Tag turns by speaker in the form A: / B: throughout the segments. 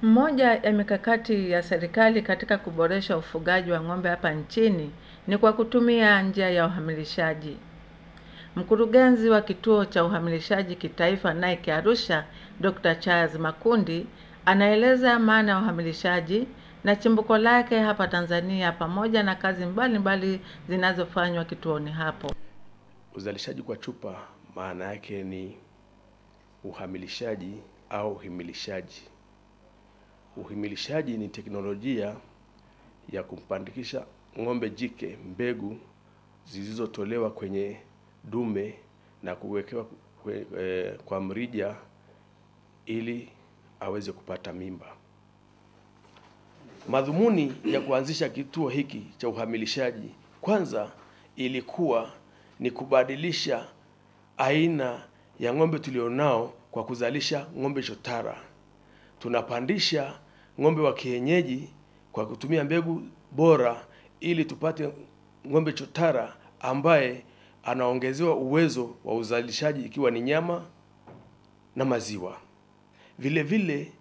A: Mmoja ya mikakati ya serikali katika kuboresha ufugaji wa ng'ombe hapa nchini ni kwa kutumia njia ya uhamilishaji. Mkurugenzi wa Kituo cha Uhamilishaji Kitaifa NAIC Arusha, Dr. Charles Makundi, anaeleza maana ya uhamilishaji na chimbuko lake hapa Tanzania pamoja na kazi mbalimbali zinazofanywa kituoni hapo.
B: Uzalishaji kwa chupa maana yake ni uhamilishaji au uhimilishaji. Uhimilishaji ni teknolojia ya kumpandikisha ng'ombe jike mbegu zilizotolewa kwenye dume na kuwekewa kwa mrija ili aweze kupata mimba. Madhumuni ya kuanzisha kituo hiki cha uhamilishaji kwanza ilikuwa ni kubadilisha aina ya ng'ombe tulionao kwa kuzalisha ng'ombe chotara. Tunapandisha ng'ombe wa kienyeji kwa kutumia mbegu bora ili tupate ng'ombe chotara ambaye anaongezewa uwezo wa uzalishaji ikiwa ni nyama na maziwa. Vile vile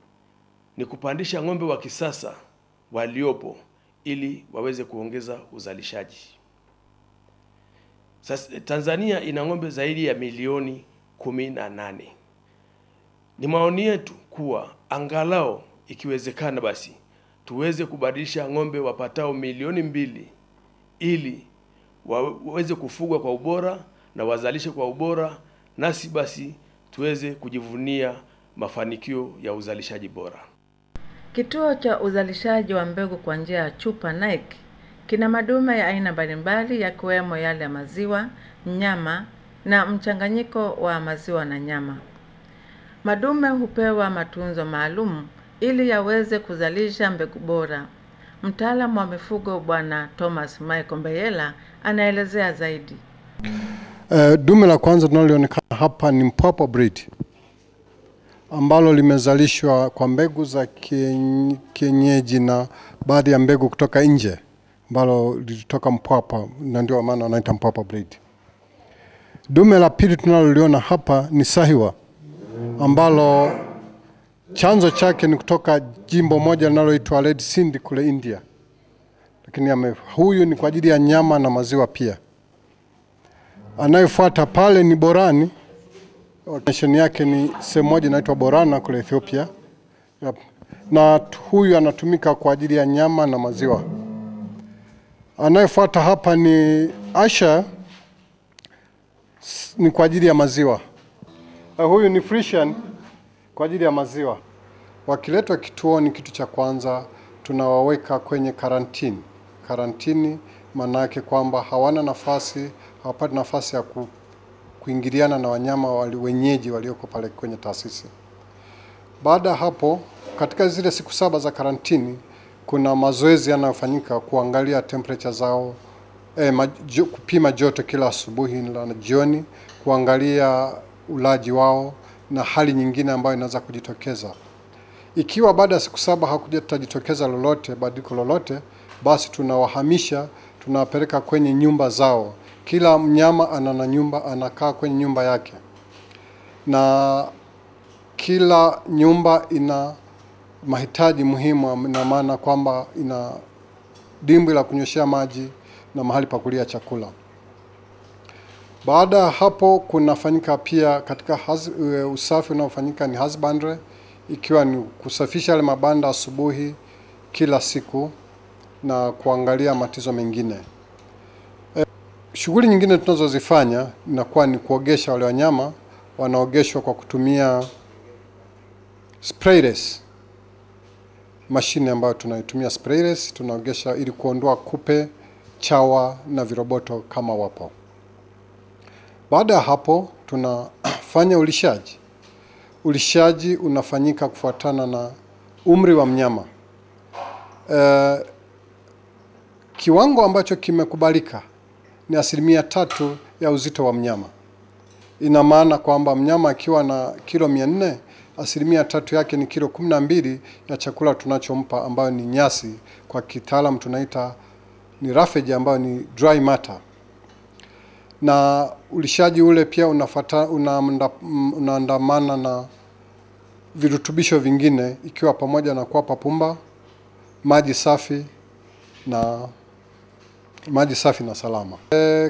B: ni kupandisha ng'ombe wa kisasa waliopo ili waweze kuongeza uzalishaji. Sasa, Tanzania ina ng'ombe zaidi ya milioni 18. Ni maoni yetu kuwa angalau ikiwezekana basi tuweze kubadilisha ng'ombe wapatao milioni 2 ili waweze kufugwa kwa ubora na wazalishe kwa ubora, nasi basi tuweze kujivunia mafanikio ya uzalishaji bora.
A: Kituo cha uzalishaji wa mbegu kwa njia ya chupa NAIC kina madume ya aina mbalimbali yakiwemo yale ya maziwa, nyama na mchanganyiko wa maziwa na nyama. Madume hupewa matunzo maalum ili yaweze kuzalisha mbegu bora. Mtaalamu wa mifugo Bwana Thomas Michael Mbeyela anaelezea zaidi.
C: Dume la kwanza tunalionekana hapa ni Mpwapwa breed ambalo limezalishwa kwa mbegu za kienyeji na baadhi ya mbegu kutoka nje, ambalo lilitoka Mpwapwa na ndio maana wanaita Mpwapwa breed. Dume la pili tunaloliona hapa ni Sahiwa ambalo chanzo chake ni kutoka jimbo moja linaloitwa Red Sindh kule India. Lakini huyu ni kwa ajili ya nyama na maziwa pia. Anayefuata pale ni Borani. Nation yake ni sehemu moja inaitwa Borana kule Ethiopia. Na huyu anatumika kwa ajili ya nyama na maziwa. Anayefuata hapa ni Asha, ni kwa ajili ya maziwa. Huyu ni Frisian kwa ajili ya maziwa. Wakiletwa kituoni, kitu cha kwanza tunawaweka kwenye karantini. Karantini maana yake kwamba hawana nafasi, hawapati nafasi ya kuingiliana na wanyama wenyeji walioko pale kwenye taasisi. Baada hapo, katika zile siku 7 za karantini, kuna mazoezi yanayofanyika kuangalia temperature zao, kupima joto kila asubuhi na jioni, kuangalia ulaji wao na hali nyingine ambayo inaweza kujitokeza. Ikiwa baada ya siku 7 hakujatajitokeza lolote, badiliko lolote, basi tunawahamisha, tunawapeleka kwenye nyumba zao. Kila mnyama ana nyumba, anakaa kwenye nyumba yake. Na kila nyumba ina mahitaji muhimu, na maana kwamba ina dimbwi la kunyweshea maji na mahali pa kulia chakula. Baada hapo kunafanyika pia katika usafi unaofanyika ni husbandry, ikiwa ni kusafisha yale mabanda asubuhi kila siku na kuangalia matatizo mengine. Shughuli nyingine tunazozifanya inakuwa ni kuogesha wale wanyama. Wanaogeshwa kwa kutumia sprayless, mashine ambayo tunaitumia sprayless, tunaogesha ili kuondoa kupe, chawa na viroboto kama wapo. Baada ya hapo tunafanya ulishaji. Ulishaji unafanyika kufuatana na umri wa mnyama. Kiwango ambacho kimekubalika ni 3% ya uzito wa mnyama. Ina maana kwamba mnyama akiwa na kilo 400, 3% yake ni kilo 12 ya chakula tunachompa, ambayo ni nyasi, kwa kitaalamu tunaita ni roughage, ambayo ni dry matter. Na ulishaji ule pia unaandamana na virutubisho vingine, ikiwa pamoja na kuwapa pumba, maji safi na salama.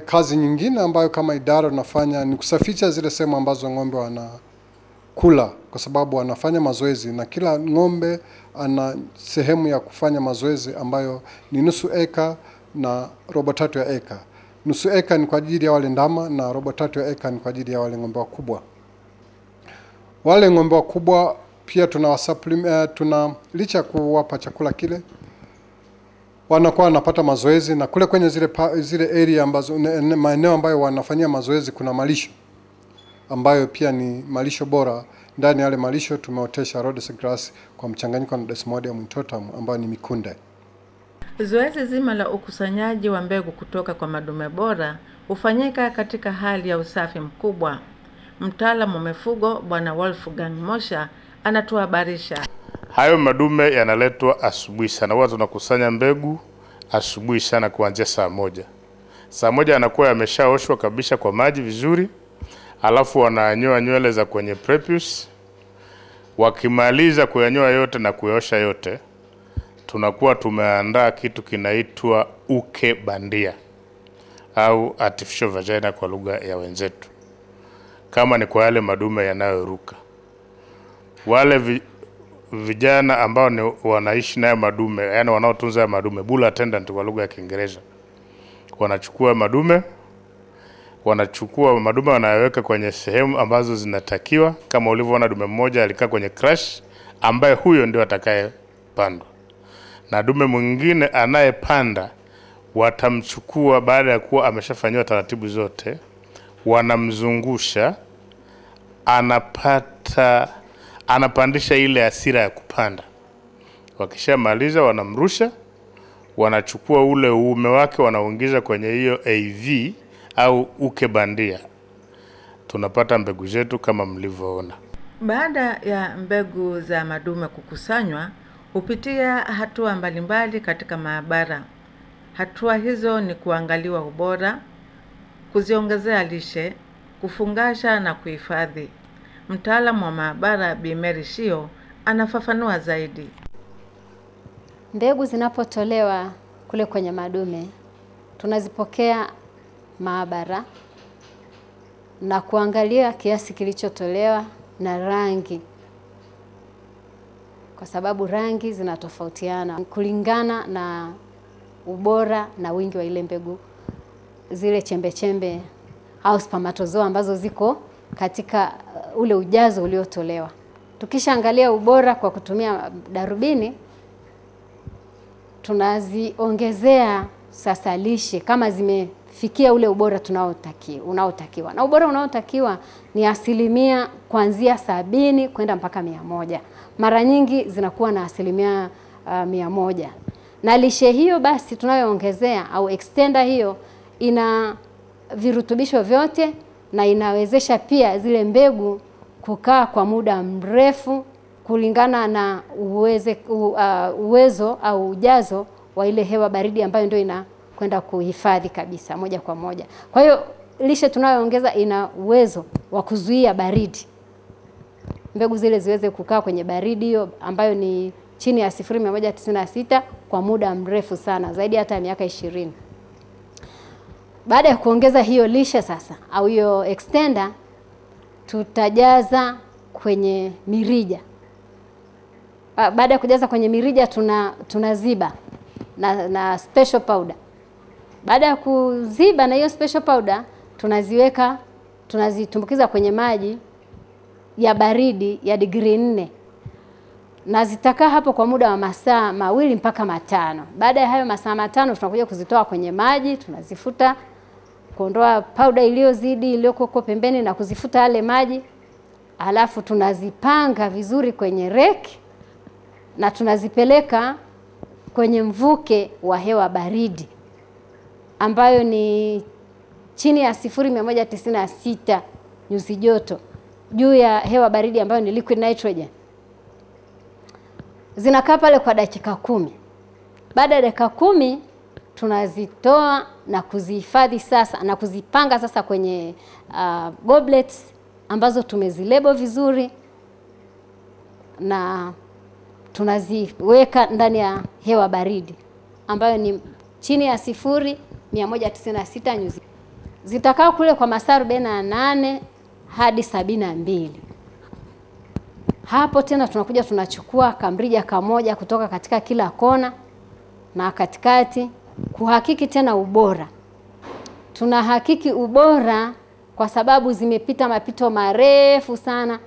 C: Kazi nyingine ambayo kama idara tunafanya ni kusafisha zile sehemu ambazo ng'ombe wanakula, kwa sababu wanafanya mazoezi na kila ng'ombe ana sehemu ya kufanya mazoezi ambayo ni nusu eka na 3/4 ya eka. Nusu eka ni kwa ajili ya wale ndama na 3/4 ya eka ni kwa ajili ya wale ng'ombe wakubwa. Wale ng'ombe wakubwa pia tuna licha kuwapa chakula kile, wanakuwa wanapata mazoezi, na kule kwenye zile area ambazo maeneo ambayo wanafanyia mazoezi kuna malisho ambayo pia ni malisho bora. Ndani yale malisho tumeotesha Rhodes grass kwa mchanganyiko na Desmodium intortum ambayo ni mikunde.
A: Zoezi zima la ukusanyaji wa mbegu kutoka kwa madume bora hufanyika katika hali ya usafi mkubwa. Mtaalamu wa mifugo Bwana Wolfgang Mosha anatuhabarisha.
D: Hayo madume yanaletwa asubuhi sana. Huwa tunakusanya mbegu asubuhi sana kuanzia saa 1. Saa 1 yanakuwa yameshaoshwa kabisa kwa maji vizuri. Alafu wananyoa nywele za kwenye prepuce. Wakimaliza kuyanyoa yote na kuyaosha yote, tunakuwa tumeandaa kitu kinaitwa uke bandia au artificial vagina kwa lugha ya wenzetu. Kama ni kwa yale madume yanayoruka. Wale vijana ambao ni wanaishi nayo madume, yani wanaotunza madume, bull attendant kwa lugha ya Kiingereza, wanachukua madume wanayoweka kwenye sehemu ambazo zinatakiwa. Kama ulivyoona dume mmoja alikaa kwenye crash, ambaye huyo ndio atakayepandwa, na dume mwingine anayepanda watamchukua baada ya kuwa ameshafanywa taratibu zote, wanamzungusha, anapandisha ile hasira ya kupanda. Wakishamaliza wanamrusha, wanachukua ule uume wake wanauingiza kwenye hiyo AV au uke bandia. Tunapata mbegu zetu kama mlivyoona.
A: Baada ya mbegu za madume kukusanywa, hupitia hatua mbalimbali katika maabara. Hatua hizo ni kuangaliwa ubora, kuziongezea lishe, kufungasha na kuhifadhi. Mtaalamu wa maabara Bi Mary Shio anafafanua zaidi.
E: Mbegu zinapotolewa kule kwenye madume, tunazipokea maabara na kuangalia kiasi kilichotolewa na rangi, kwa sababu rangi zinatofautiana kulingana na ubora na wingi wa ile mbegu, zile chembe-chembe au spermatozoa ambazo ziko katika ule ujazo uliotolewa. Tukishaangalia ubora kwa kutumia darubini, tunaziongezea sasa lishe kama zimefikia ule ubora unaotakiwa. Na ubora unaotakiwa ni asilimia kuanzia 70 kwenda mpaka 100. Mara nyingi zinakuwa na asilimia 100. Na lishe hiyo basi tunayoongezea au extender hiyo ina virutubisho vyote na inawezesha pia zile mbegu kukaa kwa muda mrefu kulingana na uwezo au ujazo wa ile hewa baridi ambayo ndio inakwenda kuhifadhi kabisa moja kwa moja. Kwa hiyo lishe tunayoongeza ina uwezo wa kuzuia baridi, mbegu zile ziweze kukaa kwenye baridi hiyo ambayo ni chini ya 0.196 kwa muda mrefu sana, zaidi hata ya miaka 20. Baada ya kuongeza hiyo lishe sasa au hiyo extender, tutajaza kwenye mirija. Baada ya kujaza kwenye mirija tunaziba na special powder. Baada ya kuziba na hiyo special powder, tunaziweka, tunazitumbukiza kwenye maji ya baridi ya degree 4. Na zitakaa hapo kwa muda wa masaa 2 mpaka 5. Baada ya hayo masaa 5 tunakuja kuzitoa kwenye maji, tunazifuta kuondoa powder iliyozidi iliyoko pembeni na kuzifuta yale maji. Alafu tunazipanga vizuri kwenye reki na tunazipeleka kwenye mvuke wa hewa baridi ambayo ni chini ya 0.196 nyuzi joto, juu ya hewa baridi ambayo ni liquid nitrogen. Zinakaa pale kwa dakika 10. Baada ya dakika 10 tunazitoa na kuzihifadhi sasa na kuzipanga sasa kwenye goblets ambazo tumezilebo vizuri. na tunaziweka ndani ya hewa baridi ambayo ni chini ya 0.196 nyuzi. Zitakaa kule kwa masaa 48 hadi 72. Hapo tena tunakuja tunachukua kamrija kamoja kutoka katika kila kona na katikati kuhakiki tena ubora. Tunahakiki ubora kwa sababu zimepita mapito marefu sana,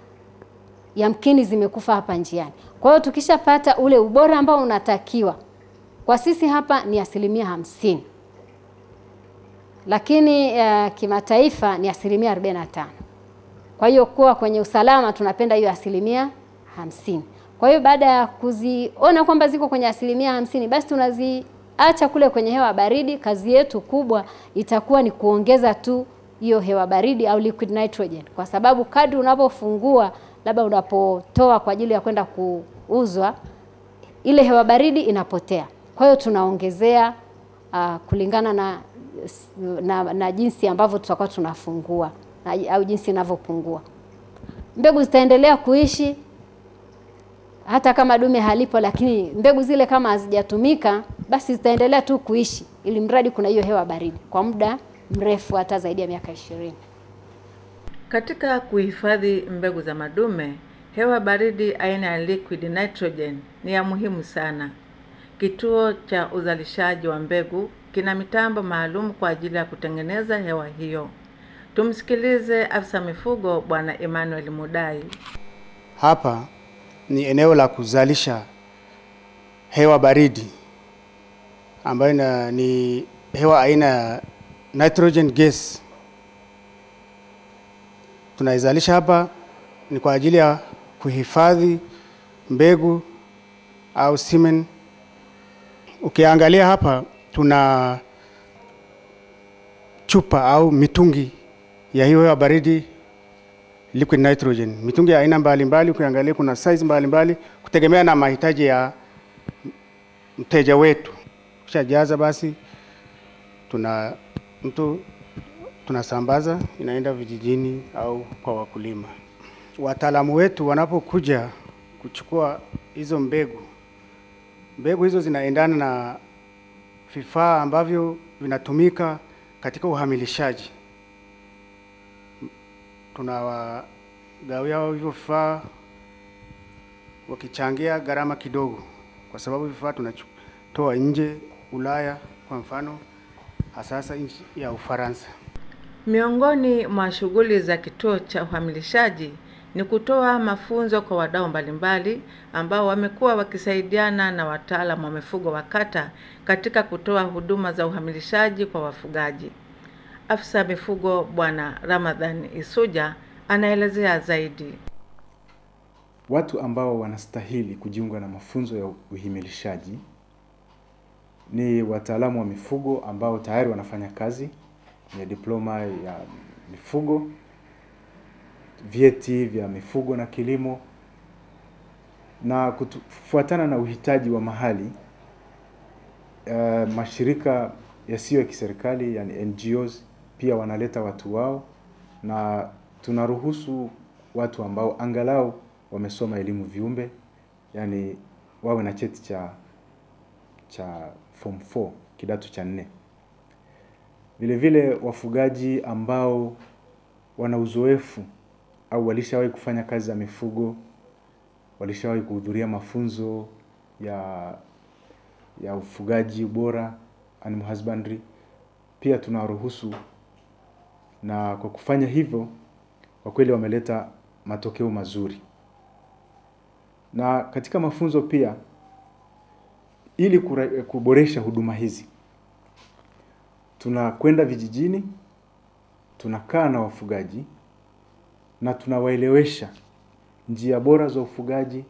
E: yamkini zimekufa hapa njiani. Kwa hiyo tukishapata ule ubora ambao unatakiwa, kwa sisi hapa ni 50%. Lakini kimataifa ni 45%. Kwa hiyo kuwa kwenye usalama tunapenda hiyo 50%. Kwa hiyo baada ya kuziona kwamba ziko kwenye 50%, basi tunaziacha kule kwenye hewa baridi. Kazi yetu kubwa itakuwa ni kuongeza tu hiyo hewa baridi au liquid nitrogen, kwa sababu kadri unapofungua, labda unapotoa kwa ajili ya kwenda kuuzwa, ile hewa baridi inapotea. Kwa hiyo tunaongezea kulingana na jinsi ambavyo tutakuwa tunafungua au jinsi inavyopungua. Mbegu zitaendelea kuishi hata kama dume halipo, lakini mbegu zile kama hazijatumika basi zitaendelea tu kuishi, ili mradi kuna hiyo hewa baridi kwa muda mrefu, hata zaidi ya miaka 20.
A: Katika kuhifadhi mbegu za madume, hewa baridi aina ya liquid nitrogen ni ya muhimu sana. Kituo cha uzalishaji wa mbegu kina mitambo maalum kwa ajili ya kutengeneza hewa hiyo. Tumsikilize afisa mifugo Bwana Emmanuel Mudai.
F: Hapa ni eneo la kuzalisha hewa baridi ambayo ni hewa aina ya nitrogen gas. Tunaizalisha hapa ni kwa ajili ya kuhifadhi mbegu au semen. Ukiangalia hapa tuna chupa au mitungi ya hiyo hewa baridi liquid nitrogen. Mitungi ya aina mbalimbali, ukiangalia kuna size mbalimbali kutegemea na mahitaji ya mteja wetu. Ukishajaza basi tunasambaza, inaenda vijijini au kwa wakulima. Wataalamu wetu wanapokuja kuchukua hizo mbegu, mbegu hizo zinaendana na vifaa ambavyo vinatumika katika uhamilishaji. Tunawagawia hivyo vifaa wakichangia gharama kidogo, kwa sababu vifaa tunatoa nje Ulaya, kwa mfano hasa nchi ya Ufaransa.
A: Miongoni mwa shughuli za kituo cha uhamilishaji ni kutoa mafunzo kwa wadau mbalimbali ambao wamekuwa wakisaidiana na wataalamu wa mifugo wa kata katika kutoa huduma za uhamilishaji kwa wafugaji. Afisa mifugo Bwana Ramadhan Isuja anaelezea zaidi.
G: Watu ambao wanastahili kujiunga na mafunzo ya uhimilishaji ni wataalamu wa mifugo ambao tayari wanafanya kazi ya diploma ya mifugo, vyeti vya mifugo na kilimo, na kufuatana na uhitaji wa mahali. Mashirika yasiyo ya kiserikali, yani NGOs, pia wanaleta watu wao, na tunaruhusu watu ambao angalau wamesoma elimu viumbe, yani wawe na cheti cha form 4 kidato cha 4. Vile vile wafugaji ambao wana uzoefu au walishawahi kufanya kazi za mifugo, walishawahi kuhudhuria mafunzo ya ufugaji bora, animal husbandry, pia tunawaruhusu. Na kwa kufanya hivyo kwa kweli wameleta matokeo mazuri. Na katika mafunzo pia, ili kuboresha huduma hizi, tunakwenda vijijini, tunakaa na wafugaji na tunawaelewesha njia bora za ufugaji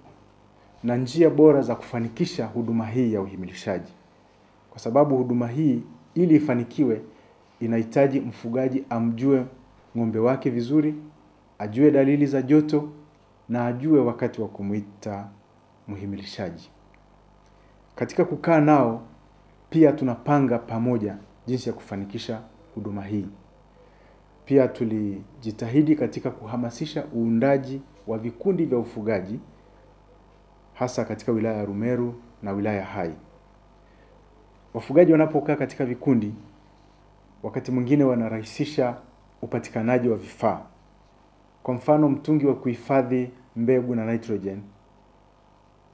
G: na njia bora za kufanikisha huduma hii ya uhimilishaji. Kwa sababu huduma hii ili ifanikiwe inahitaji mfugaji amjue ng'ombe wake vizuri, ajue dalili za joto na ajue wakati wa kumuita mhimilishaji. Katika kukaa nao pia tunapanga pamoja jinsi ya kufanikisha huduma hii. Pia tulijitahidi katika kuhamasisha uundaji wa vikundi vya ufugaji hasa katika wilaya ya Rumeru na wilaya Hai. Wafugaji wanapokaa katika vikundi, wakati mwingine wanarahisisha upatikanaji wa vifaa. Kwa mfano, mtungi wa kuhifadhi mbegu na nitrogen,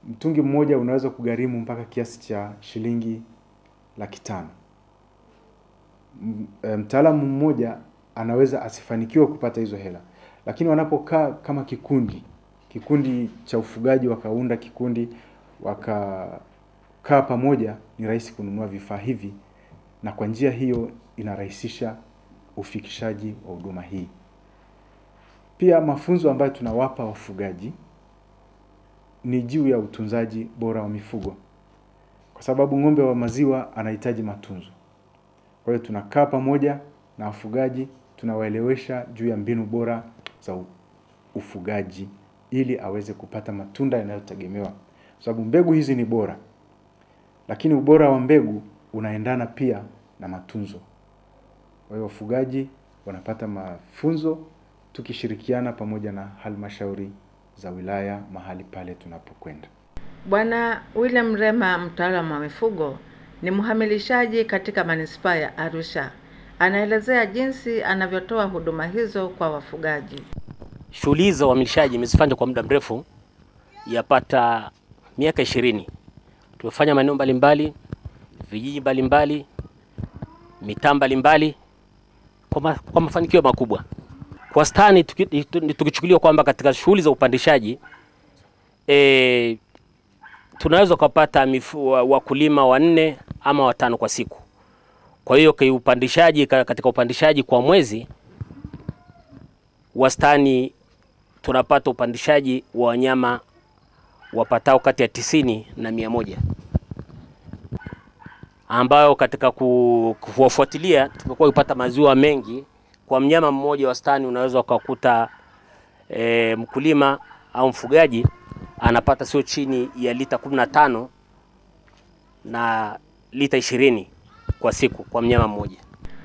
G: mtungi mmoja unaweza kugharimu mpaka kiasi cha shilingi 500,000. Mtaalamu mmoja anaweza asifanikiwe kupata hizo hela, lakini wanapokaa kama kikundi cha ufugaji, wakaunda kikundi, wakakaa pamoja, ni rahisi kununua vifaa hivi, na kwa njia hiyo inarahisisha ufikishaji wa huduma hii. Pia mafunzo ambayo tunawapa wafugaji ni juu ya utunzaji bora wa mifugo, kwa sababu ng'ombe wa maziwa anahitaji matunzo. Kwa hiyo tunakaa pamoja na wafugaji, tunawaelewesha juu ya mbinu bora za ufugaji ili aweze kupata matunda yanayotegemewa. Kwa sababu mbegu hizi ni bora, lakini ubora wa mbegu unaendana pia na matunzo. Kwa hiyo wafugaji wanapata mafunzo tukishirikiana pamoja na halmashauri za wilaya mahali pale tunapokwenda.
A: Bwana William Rema, mtaalamu wa mifugo, ni mhamilishaji katika manispaa ya Arusha. Anaelezea jinsi anavyotoa huduma hizo kwa wafugaji.
H: Shughuli za uhamilishaji nimezifanya kwa muda mrefu, yapata miaka 20. Tumefanya maeneo mbalimbali, vijiji mbalimbali, mitaa mbalimbali kwa mafanikio makubwa. Kwa wastani tukichukuliwa kwamba katika shughuli za upandishaji tunaweza kupata wakulima 4 ama 5 kwa siku. Kwa hiyo katika upandishaji kwa mwezi wastani tunapata upandishaji wa wanyama wapatao kati ya 90 na 100, ambayo katika kuwafuatilia tumekuwa kupata maziwa mengi. Kwa mnyama mmoja wastani unaweza kukuta mkulima au mfugaji anapata sio chini ya lita 15 na lita 20 kwa siku kwa mnyama mmoja.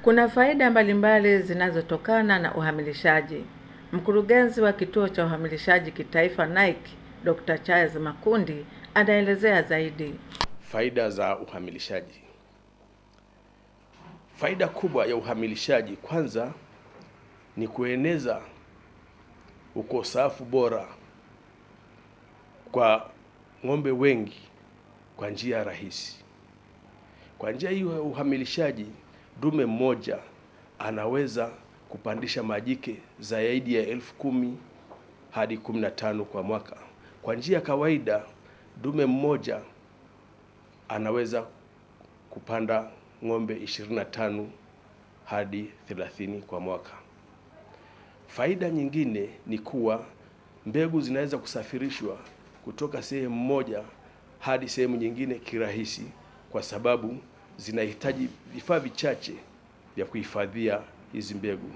A: Kuna faida mbalimbali zinazotokana na uhamilishaji. Mkurugenzi wa kituo cha uhamilishaji kitaifa NAIC, Dr. Charles Makundi, anaelezea zaidi.
B: Faida za uhamilishaji. Faida kubwa ya uhamilishaji kwanza ni kueneza ukosafu bora kwa ng'ombe wengi kwa njia rahisi. Kwa njia hiyo ya uhamilishaji, dume mmoja anaweza kupandisha majike zaidi ya 10,000 hadi 15 kwa mwaka. Kwa njia kawaida, dume mmoja anaweza kupanda ng'ombe 25 hadi 30 kwa mwaka. Faida nyingine ni kuwa mbegu zinaweza kusafirishwa kutoka sehemu moja hadi sehemu nyingine kirahisi, kwa sababu zinahitaji vifaa vichache vya kuhifadhia hizi mbegu.